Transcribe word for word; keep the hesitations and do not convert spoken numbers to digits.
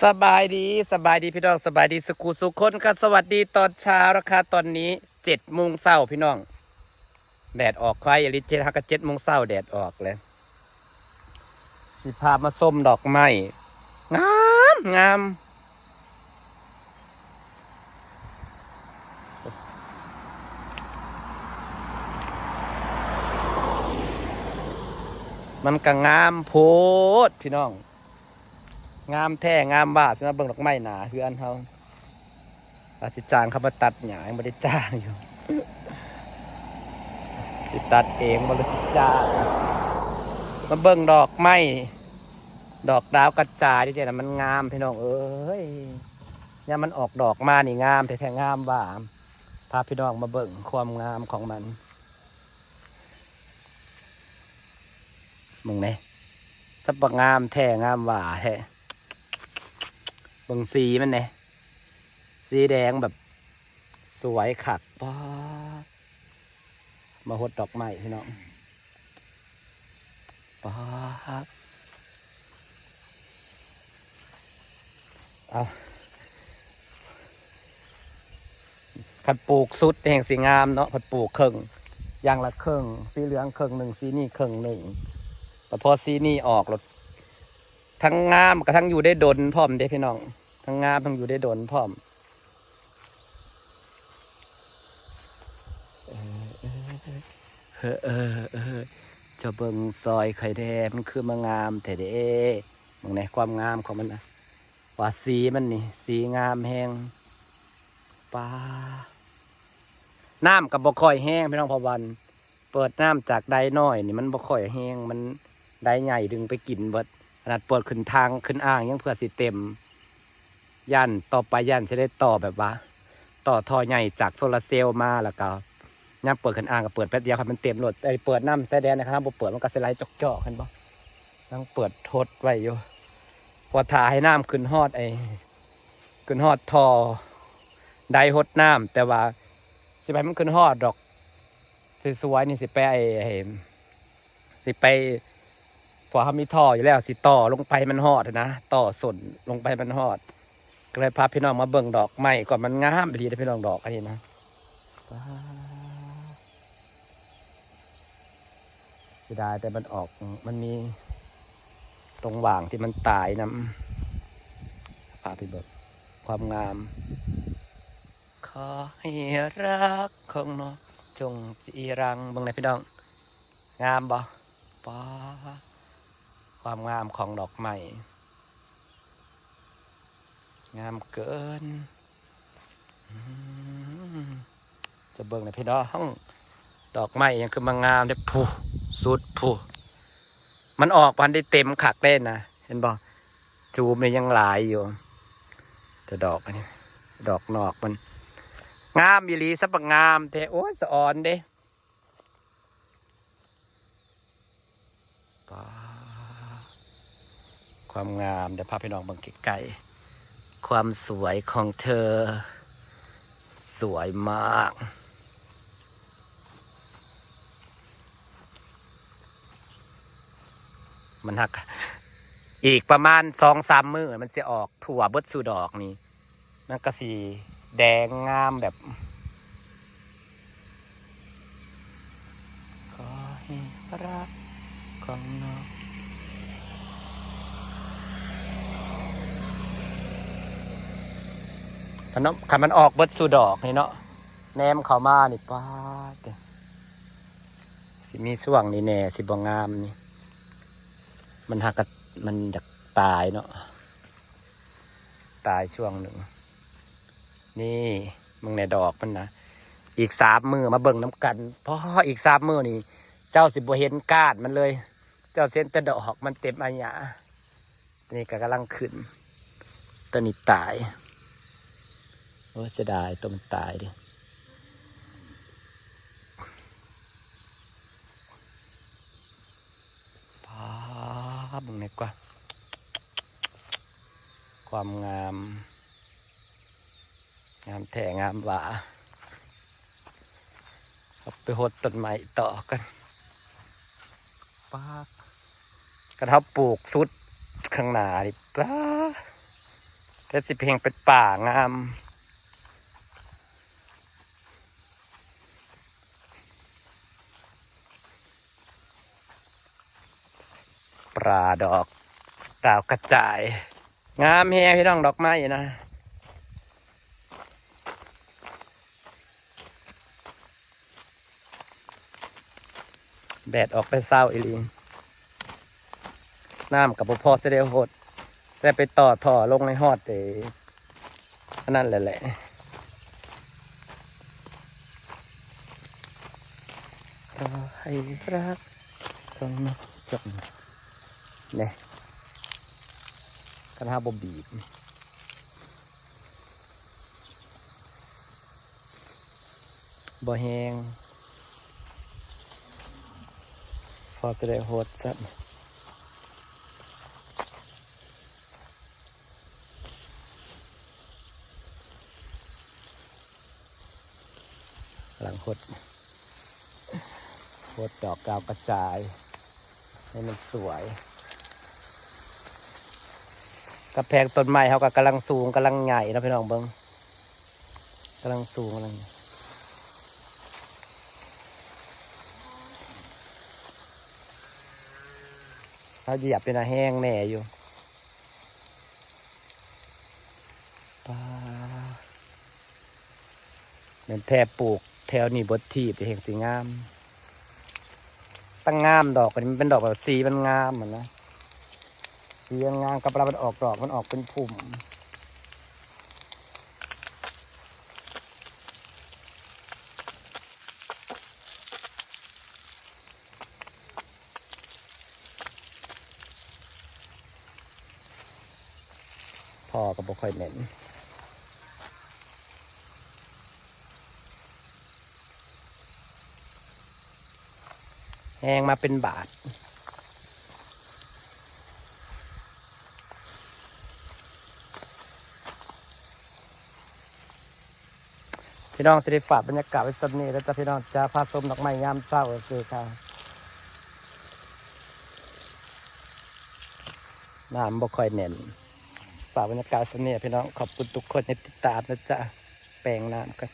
สบายดี สบายดีพี่น้อง สบายดีสุขุสุขคนค่ะ สวัสดีตอนเช้านะคะ ตอนนี้เจ็ดโมงเช้าพี่น้อง แดดออกไวอีหลี เจ็ด หาก็เจ็ดโมงเช้าแดดออกเลย สิพามาส้มดอกไม้ งามงาม มันก็งามโพดพี่น้อง งามแท้งามว่าสิมาเบิ่งดอกไม้หน้าเฮือนเฮา อาจสิจ้างเขามาตัดหญ้า ยังบ่ได้จ้างอยู่ สิตัดเองบ่หรือสิจ้าง มาเบิ่งดอกไม้ ดอกดาวกระจายนี่จ้ะนะ มันงามพี่น้องเอ้ย เนี่ยมันออกดอกมานี่งามแท้ๆ งามว่า พาพี่น้องมาเบิ่งความงามของมัน มึงเนี่ย สับปะงามแท้งามว่าแท้ เบิ่งสีมันเนี่ย สีแดงแบบ สวยคัก ป๊าด มาหดดอกไม้พี่น้อง ป๊าด เอา คันปลูกสุดแห่งสีงามเนาะ คันปลูกครึ่ง อย่างละครึ่ง สีเหลืองครึ่งหนึ่ง สีนี่ครึ่งหนึ่ง แต่พอสีนี่ออกแล้ว ทั้งงามก็ทั้งอยู่ได้ดนพร้อมเด้พี่น้อง ทั้งงามทั้งอยู่ได้ดนพร้อม เออ เออ เออ เออ เออ เจ้าเบิ่งซอยไข่แดง มันคือมางามแท้เด้ มึงในความงามของมันนะ ว่าสีมันนี่ สีงามแฮง ป๊าด น้ำก็บ่ค่อยแฮงพี่น้อง เพราะว่าเปิดน้ำจากไดน้อยนี่มันบ่ค่อยแฮง มันไดใหญ่ดึงไปกินเบิด ขนาดเปิดขึ้นทางขึ้นอ่างยังเพื่อสิเต็ม ย่านต่อไปย่านสิได้ต่อแบบว่า ต่อท่อใหญ่จากโซลาร์เซลล์มา แล้วก็ยามเปิดขึ้นอ่างก็เปิดแป๊บเดียวให้มันเต็มโลด ไอ้เปิดน้ำสายแดนนะครับ บ่เปิดมันก็สิไหลจอกๆ เห็นบ่ ยังเปิดหดไว้อยู่ พอถ่าให้น้ำขึ้นฮอดไอ้ ขึ้นฮอดท่อ ไดหดน้ำ แต่ว่าสิไปมันขึ้นฮอดดอก สวยๆ นี่สิไปไอ้ ไอ้ สิไป พอเขามีท่ออยู่แล้ว สิต่อลงไปมันฮอดนะ ต่อส้นลงไปมันฮอด ก็เลยพาพี่น้องมาเบิ่งดอกไม้ก่อน มันงามอีหลีเด้อพี่น้อง ดอกอันนี้นะ ป๊าด เสียดายแต่มันออก มันมีตรงหว่างที่มันตายนำ พาไปเบิ่งความงาม ขอให้รักของน้องจงจีรัง เบิ่งหน่อยพี่น้อง งามบ่ ป๊าด ความงามของดอกไม้ งามเกิน อืม จะเบิ่งหน่อยพี่น้อง ดอกไม้ยังคือมางามเด้ ผู้ สุดผู้ มันออกพันได้เต็มคักเลยนะ เห็นบ่ จูมนี่ยังหลายอยู่ แต่ดอกอันนี้ ดอกนอกมัน งามอีหลี สับปะงามแท้ โอ้ย สะออนเด้ ป๊าด ความงาม เดี๋ยวพาพี่น้องเบิ่งใกล้ๆ ความสวยของเธอ สวยมาก มันหัก อีกประมาณสองสามมื้อ มันสิออกทั่วเบิดสู่ดอกนี่ มันก็สิแดงงามแบบ ขอให้รักของน้อง คันเนาะ คันมันออกเบิดสู่ดอกนี่เนาะ แนมเข้ามานี่ ป๊าด สิมีช่วงนี้แน่ สิบ่งามนี่ มันหักกะ มันอยากตายเนาะ ตายช่วงหนึ่ง นี่ มึงในดอกมันนะ อีกสามมื้อมาเบิ่งนำกัน พออีกสามมื้อนี่ เจ้าสิบ่เห็นก้านมันเลย เจ้าสิเห็นแต่ดอกมันเต็มอะหยา นี่ก็กำลังขึ้น ตัวนี้ตาย โอ้ย เสียดาย ตัวมันตายเด้ ป๊าด เบิ่งนี่กว่า ความงาม งามแท้งามหวา เอาไปหดต้นไม้ต่อกัน ป๊าด คันเฮาปลูกสุดข้างหน้านี่ ป๊าด แต่สิเพียงเป็นป่างาม ปลาดอกดาวกระจาย งามแฮงพี่น้อง ดอกไม้นะ แดดออกไปเศร้าอีหลี น้ำกับบ่พอสิได้หด แต่ไปต่อท่อลงในฮอดเด้ อันนั้นแหละแหละ รอให้รักจนหมดจน เนี่ย คันหาบ่บีบ บ่แฮง พอสิได้หดซ้ำ หลังหด หดดอกดาวกระจาย ให้มันสวย กำแพงต้นไม้เขาก็กำลังสูง กำลังใหญ่นะพี่น้องเบิ่ง กำลังสูง กำลัง เขาเหยียบเป็นตาแฮงแน่อยู่ ปาด แม่นแท้ปลูกแถวนี้เบิดทีบแฮงสิงาม ตั้งงามดอก อันนี้มันเป็นดอกแบบสีมันงามอะนะ สีมันงาม กับเวลามันออกดอก มันออกเป็นพุ่ม ท่อก็บ่ค่อยแน่น แฮงมาเป็นบาท พี่น้อง สิได้ฝากบรรยากาศไว้ส่ำนี้แล้วจ้ะพี่น้องจ้า พาชมดอกไม้ยามเช้าซื่อๆค่ะ น้ำบ่ค่อยแน่น ฝากบรรยากาศส่ำนี้พี่น้อง ขอบคุณทุกคนที่ติดตามนะจ๊ะ แปรงน้ำก่อน